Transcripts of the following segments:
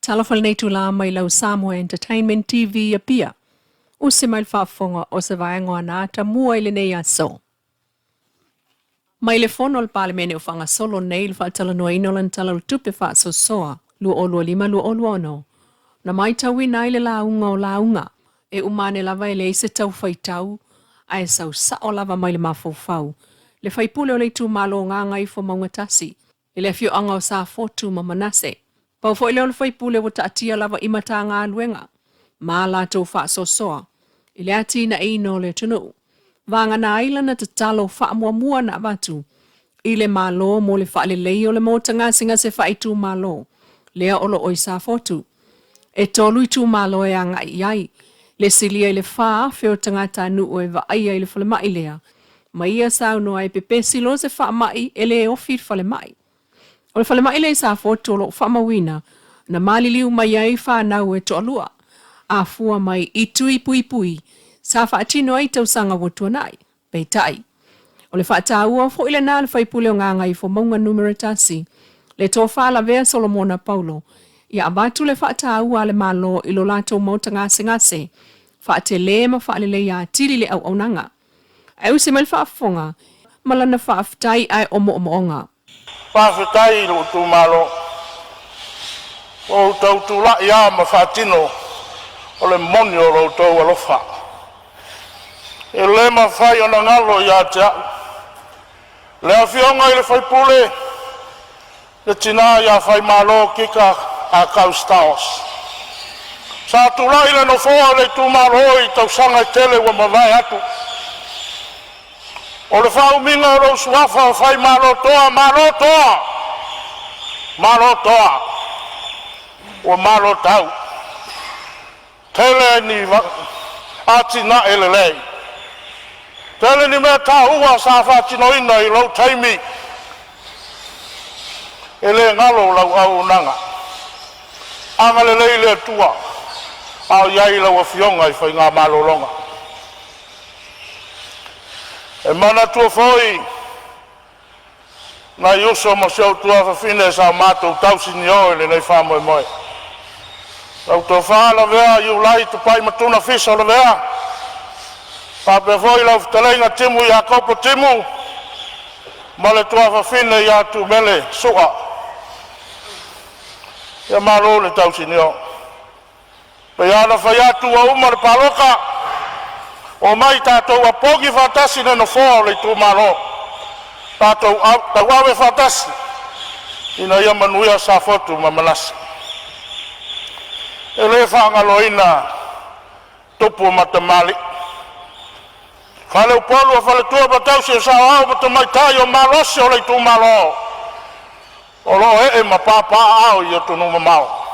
Talofa lenei itulā mai lau Samoa Entertainment TV Apia. Usi mai le faafofoga o se vaega o ana ata mua i lenei aso. Mai le Fono a le Palemene o faagasolo nei le faatalanoaina o lana Tala o le Tupe Faasoasoa 2025/2026, na matauina ai le lauga o lauga e uma ane lava e leai se tau faitau ae sau sao lava mai le mafaufau le faipule o le itumalo o Gagaifomauga 1 i le afioaga o Safotu ma Manase. Pau foi lea o le faipule ua taatia lava i Matagaluega ma a latou faasoasoa i le atinaeina o le atunuu. Vagana ai lana tatalo faamuamua na avatu i le Malo mo le faaleleia o le maota gasegase faaitumalo lea o lo o i Safotu. E 3 itumalo e agai i ai le silia i le 4,000 o tagatanuu e vaaia i le falemai lea, ma ia saunoa e pepesi loa se faamai e le ofi i le falemai. O le falemai lea i Safotu o lo o faamauina na maliliu mai ai fanau e toalua afua mai i tui puipui sa faatino ai tausaga ua tuanai. Peitai, o le faataua foi lena a le faipule o Gagaifomauga Numera 1, le Tofa Lavea Solomona Paulo, ia avatu le faataua a le Malo i lo latou maota gasegase, faatele ma faaleleia atili le auaunaga. Ae usi mai le faafofoga ma lana faafetai ae o moomooga. Faafetai i lou itumalo, ua ou tau tulai lava ma faatino o le moni o lo outou alofa. E le mafai ona galo ia te au le afioga i le sui usufono le tina ia Faimalo Kika Akau Stowers. Sa tulai i le nofoa o le itumalo i tausaga e tele ua mavae atu. O le faaumiga o lou suafa o Faimalotoa, malo toa, malo toa, ua malo tau. Tele ni atinae lelei, tele ni mea taua sa faatinoina i lou taimi e le galo lau auaunaga. Agalelei le Atua a o i ai lau Afioga i faiga malologa. E manatua foi nai uso ma si ou tuafafine sa matou tausinio i lenei faamoemoe. Lau Tofa Lavea Iulai Tupai Matuna Fiso Lavea, faapea foi lau fetalaiga Timu Iakopo Timu ma le tuafafine ia Tumele Sua. Ia malo le tausinio. E pei lava ona fai atu ua uma le palota, omai tatou opogi faatasi le nofoa o le itumalo, tatou tauave faatasi ina ia manuia Safotu ma Manase. E le faagaloina tupu ma tamalii, faleupolu o faletua ma tausi o saoao ma tamaitai o malosi o le itumalo o lo o ee ma papaaao i atunuu mamao.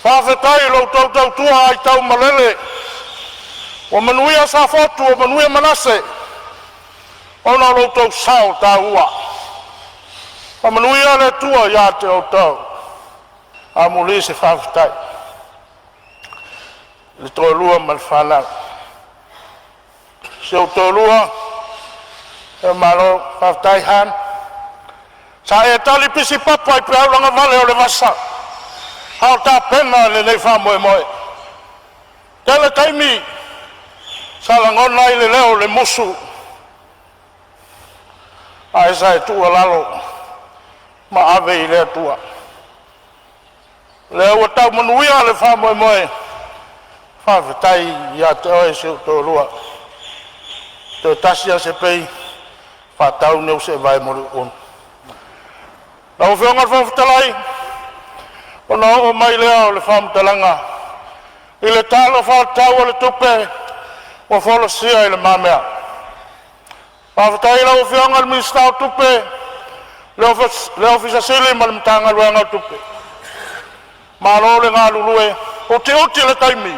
Faafetai i lo outou tautua aitaumalele ua manuia Safotu, ua manuia Manase ona o lo outou sao taua. Faamanuia le Atua ia te outou. Amuli se faafetai i le toalua ma le fanau. Si ou toalua, faamalo faafetai Hon. Sa e tali pisi papa i peau lagavale o le vasa a o tapena lenei faamoemoe. Tele taimi sa lagona ai le leo o le musu, ae sa e tuualalo ma ave i le Atua. O lea ua tau manuia le faamoemoe. Faafetai ia te oe si ou toalua. Toe tasi lava se pei faatau lea o se vae mo le Lau Afioga i le Fofoga Fetalai, ona oo mai lea o le faamatalaga i le Tala Faatatau o le Tupe ua folasia i lumamea. Faafetai i lau Afioga i le Minisita o Tupe, le Ofisa Sili ma le Matagaluega o Tupe. Malo le galulue, utiuti le taimi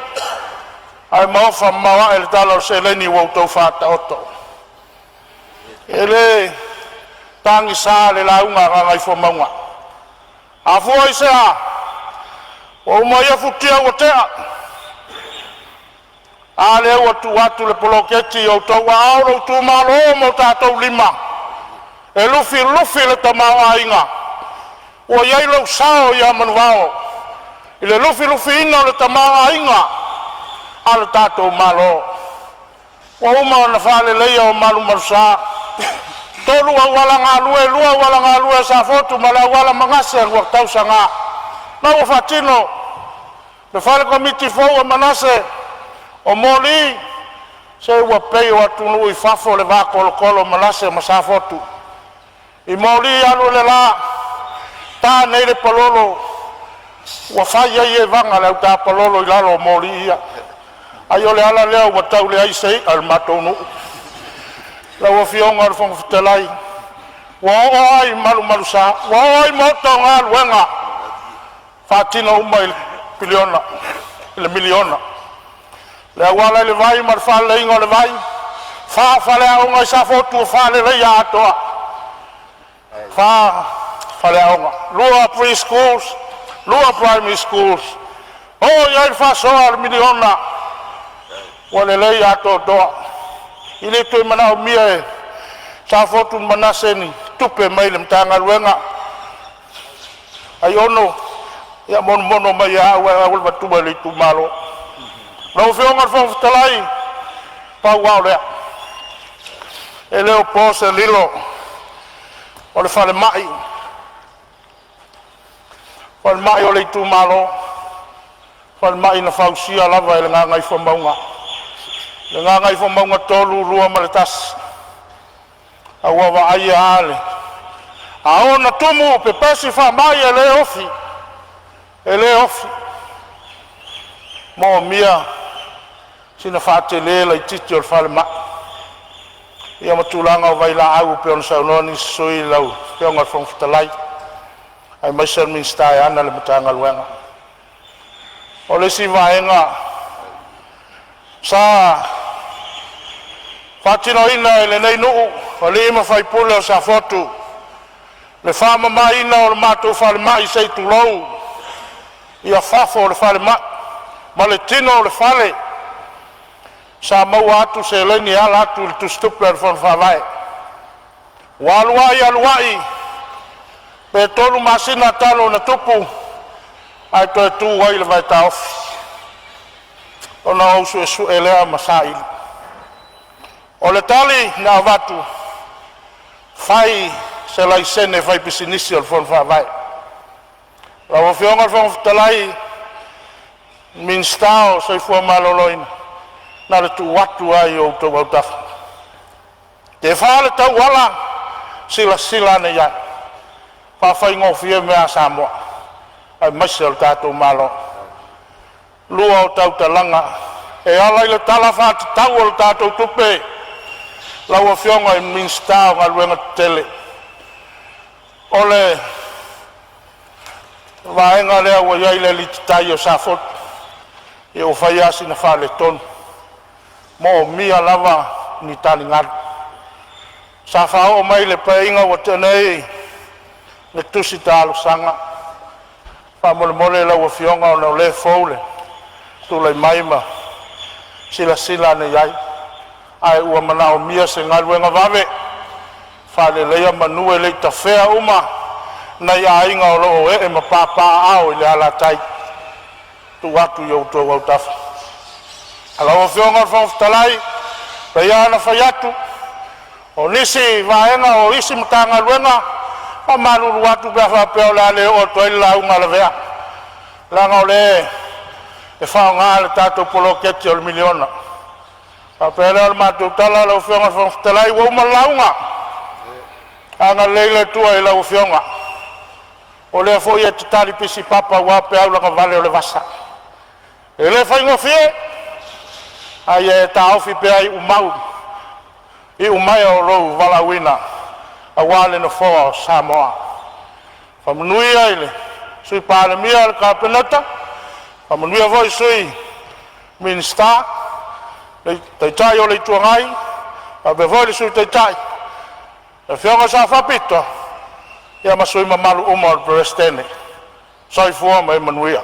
ae maofa mamao ae le tala o le seleni ua outou faataoto. E le tagisa le lauga a Gagaifomauga, afua i se a? Ua uma ia futia ua tea, a lea ua tuu atu le poloketi i outou aao, lou itumalo ma o tatou lima e lufilufi le tamaoaiga. Ua i ai lou sao ia Manuvao. I le lufilufiina o le tamaoaiga a le tatou Malo. Ua uma ona faaleleia o malumalusa, tolu auala galue, lua auala galue a Safotu ma le auala Manase ua tausaga. Ma ua faatino le fale komiti fou o Manase o moli se ua pei o atunuu i fafo le va tolotolo o Manase ma Safotu. I moli alu o le la, ta nei le palolo ua fai ai evaga a le au tapalolo i lalo o moli ia. Ai o le ala lea ua tau leai se i'a a le matou nuu. Lau Afioga i le Fofoga Fetalai, ua oo lava i malumalusa, ua oo i maota o galuega, faatino uma i le piliona, i le miliona. Le auala i le vai ma le faaleleiga o le vai, fa faleaoga i Safotu ua faaleleia atoa, fa faleaoga, lua pre-schools, lua primary schools. Oo i ai le faasoa a le miliona ua lelei atoatoa. E le toe manaomia e Safotu ma Manase ni tupe mai le Matagaluega. Aiono, ia monomono mai e au ae au le avatua i le itumalo. Lau Afioga i le Fofoga Fetalai, pau lava o lea, e le o po se lilo o le falemai, falemai o le itumalo, falemai na fausia lava e le Gagaifomauga, le Gagaifomauga 3, 2 ma le 1. A ua vaaia lava le ao ona tumu pepesi faamai e le ofi, e le ofi. Moomia sina faatele laitiiti o le falemai ia ma tulaga o vailaau pei ona saunoa nisi o sui usufono lau Afioga i le Fofoga Fetalai aemaise o le Minisita e ana le Matagaluega. O le isi vaega sa faatinoina e lenei nuu, o alii ma faipule o Safotu, le faamamaina o le matou falemai, se i tulou, ia fafo o le falemai ma le tino o le fale. Sa maua atu seleni e ala atu i le tusitupe a le Fono Faavae. Ua alu ai alu ai, pe 3 masina talu ona tupu ae toe tu ai le vaetaofi. Ona ou suesue lea ma saili. O le tali na avatu, fai se laisene faipisinisi o le Fono Faavae. Lau Afioga i le Fofoga Fetalai, Minisita o le Soifua Maloloina, na o le tuu atu lava i outou autafa. Tefa le tauala, silasila ane i ai, faafaigofie mea a Samoa aemaise o le tatou Malo. Lua o tautalaga e ala i le Tala Faatatau o le tatou Tupe lau Afioga i le Minisita o Galuega Tetele, o le vaega lea ua i ai le alititai o Safotu, ia ua fai lava sina faaletonu. Moomia lava ni taligalu. Sa faaoo mai i le Paeaiga ua tea nei le tusi talosaga. Faamolemole lau Afioga ona o lea e fou le tulai mai ma silasila ane i ai, ae ua manaomia se galuega vave, faaleleia manu e le i tafea uma nai aiga o lo o ee ma papaaao i le alatai. Tuu atu i outou autafa. Lau Afioga i le Fofoga Fetalai, pei lava ona fai atu, o nisi vaega o isi Matagaluega, faamalulu atu pe a faapea o le a le oo atu ai le lauga a Lavea, leaga o lea e faaaoga le tatou poloketi o le miliona. Faapea lea o le matou tala lau Afioga i le Fofoga Fetalai, ua uma le lauga. Agalelei le Atua i lau Afioga, o lea foi e te talipisi papa aua peau lagavale o le vasa. E le faigofie, a ia e taofi pea iumau iumaea o lou valaauina aua le Nofoa o Samoa. Faamanuia i le Sui Palemia, le Kapeneta, faamanuia foi i Sui Minisita, le Taitai o le Itu Agai faapea foi le Sui Taitai, le Afioga i le Sao Faapito, ia ma sui usufono mamalu uma o le Peresetene. Soifua ma ia manuia.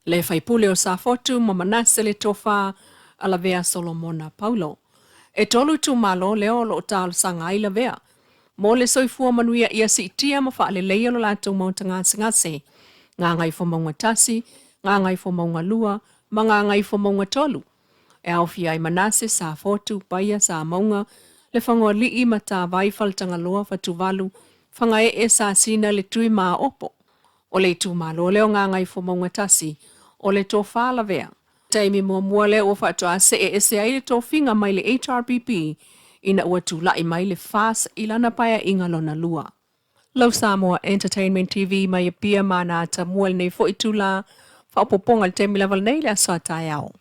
Le faipule o Safotu ma Manase le Tofa a Lavea Solomona Paulo. E tolu itumalo lea o lo o talosaga ai Lavea mo le soifua manuia ia siitia ma faaleleia lo latou maota gasegase. Gagaifomauga 1, Gagaifomauga 2 ma Gagaifomauga 3, e aofia ai Manase, Safotu, Paia, Samauga, Lefagoalii, Matavai, Faletagaloa, Fatuvalu, Fagaee, Sasina, Letui ma Aopo. O le itumalo lea o Gagaifomauga 1, o le Tofa Lavea. Taimi muamua lea ua faatoa see ese ai le tofiga mai le HRPP ina ua tulai mai le FAS i lana paeaiga lona lua. Lau Samoa Entertainment TV mai Apia ma ana atamua i lenei foi itula faaopoopoga i le taimi lava lenei i le aso a taeao.